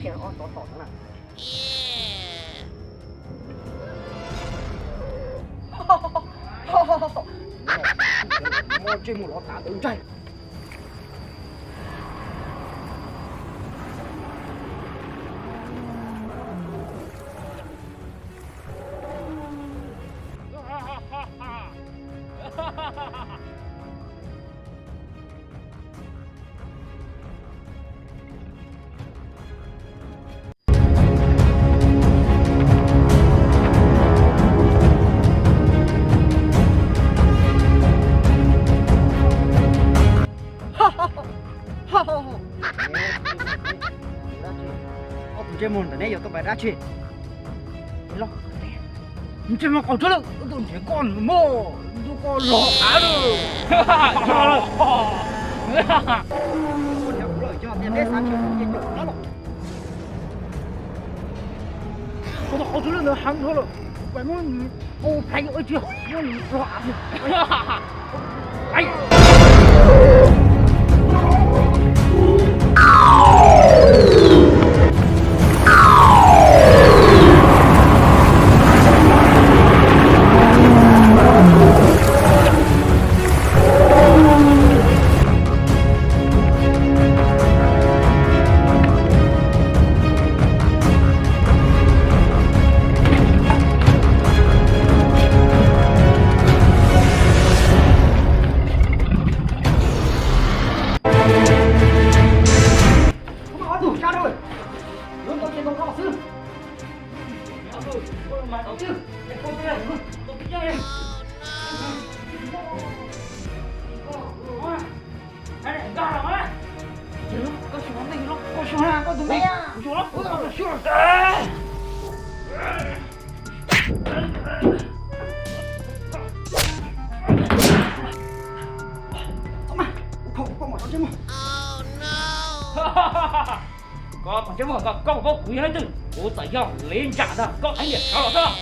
Tseg ob tov tom no na. Muab ntsej muag los tas ntawd ntsaig. Ob tug ntsej muag ntawm neb yuav tuaj pais dab tsi? Ntsej muag qau tsuab lawm, tus nrhiav koj nws muaj ntu koj los av lawm. Koj nrhiav kuv lawm, yog tias neb xav nrhiav kuv ces nyuam qhuav los. Kuv tus qau tsuab lawm ntawd heev dhau lawm, kuv pais muab nws ua plhaib ua tsi, muab nws los av. Koj pom ntsej muag, koj paub kuv yog leej twg? Kuv txawm yog Li Ntsam ntag, koj ib niam sawv los xwb.